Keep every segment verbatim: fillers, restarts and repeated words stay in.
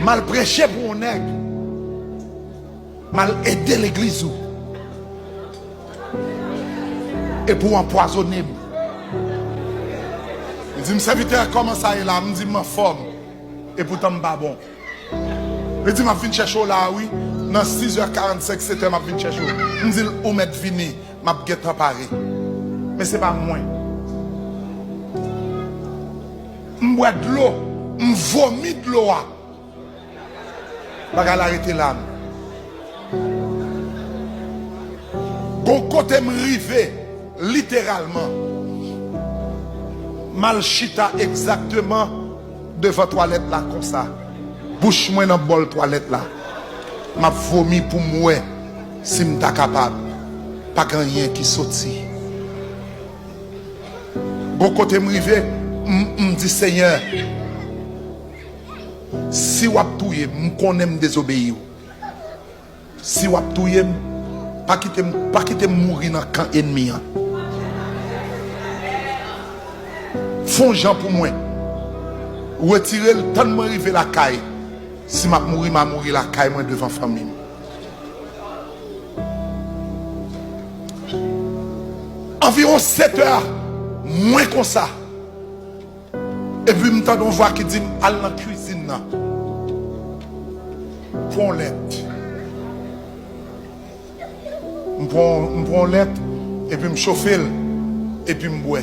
M al preche pou yon nèg. M al ede legliz ou. Epi w anpwazonnen m. Li di m, "Sèvitè, kòman sa ye la?" M di, "M anfòm." Epoutan m pa bon. Li di, "M ap vin chèche w la a, wi. Nan sizè karannsenk, setè, m ap vin chèche w." M di l, "Ou mèt vini, m ap gentan pare." Men se pa mwen. M bwè dlo, m vomi dlo a. Bagay la rete la. Gon kote m rive, literalman, m al chita egzakteman devan twalèt la konsa. Bouch mwen nan bòl twalèt la. M ap vomi pou m wè si m ta kapab. Pa gen anyen ki soti. Gon kote m rive, m, m di, "Senyè, si w ap touye m, m konnen m dezobeyi w. Si w ap touye m, pa kite m, pa kite m mouri nan kan ènmi an. Fè yon jan pou mwen. Retire l, tann mwen rive lakay. Si m ap mouri, m a mouri lakay mwen devan fanmi m." Anviwon setè, mwen konsa. Epi m tande yon vwa ki di m, "Al nan kwizin nan. Pran yon lèt." M pran, m pran yon lèt, epi m chofe l, epi m bwè.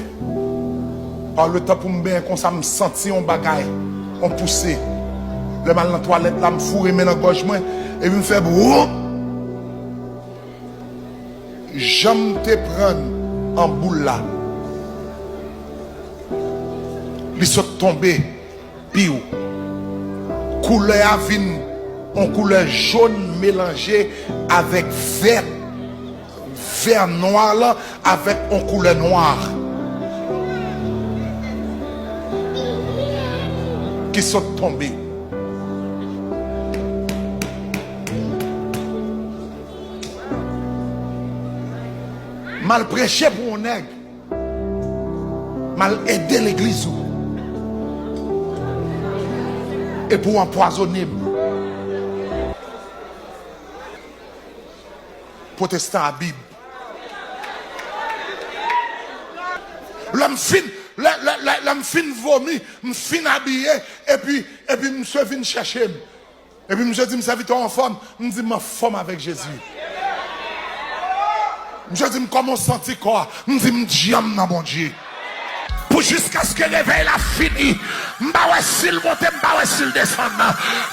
Pa letan pou m benyen konsa, m santi yon bagay, yon pouse. Lè m al nan twalèt la, m foure men nan gòj mwen, epi m fè bwoup. Jan m te pran anboul la, li sot tonbe piw. Koulè a vin yon koulè jòn melanje avèk vè, vè nwa la avèk yon koulè nwa ki sot tonbe. M al preche pou yon nèg. M al ede legliz ou. Epi w anpwazonnen m. Pwotestan a Bib. Lè m fin, lè, lè, lè, lè m fin vomi, m fin abiye, epi, epi misye vin chèche m. Epi misye di m, "Sèvitè, w anfòm?" M di, "M anfòm avèk Jezi." Misye di m, "Kòman w santi kò a?" M di, "M djanm nan Bondye." Pou jiskaske revèy la fini, m pa wè si l monte, m pa wè si l desann.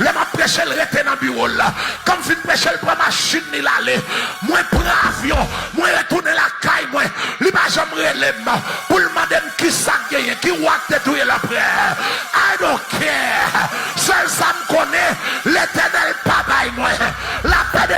Lè m ap preche, l rete nan biwo l. Kan m fin preche, l pran machin li, l ale. Mwen pran avyon, mwen retounen lakay mwen. Li pa janm rele m pou l mande m kisa k genyen, ki wa k te touye l apre. I don't care.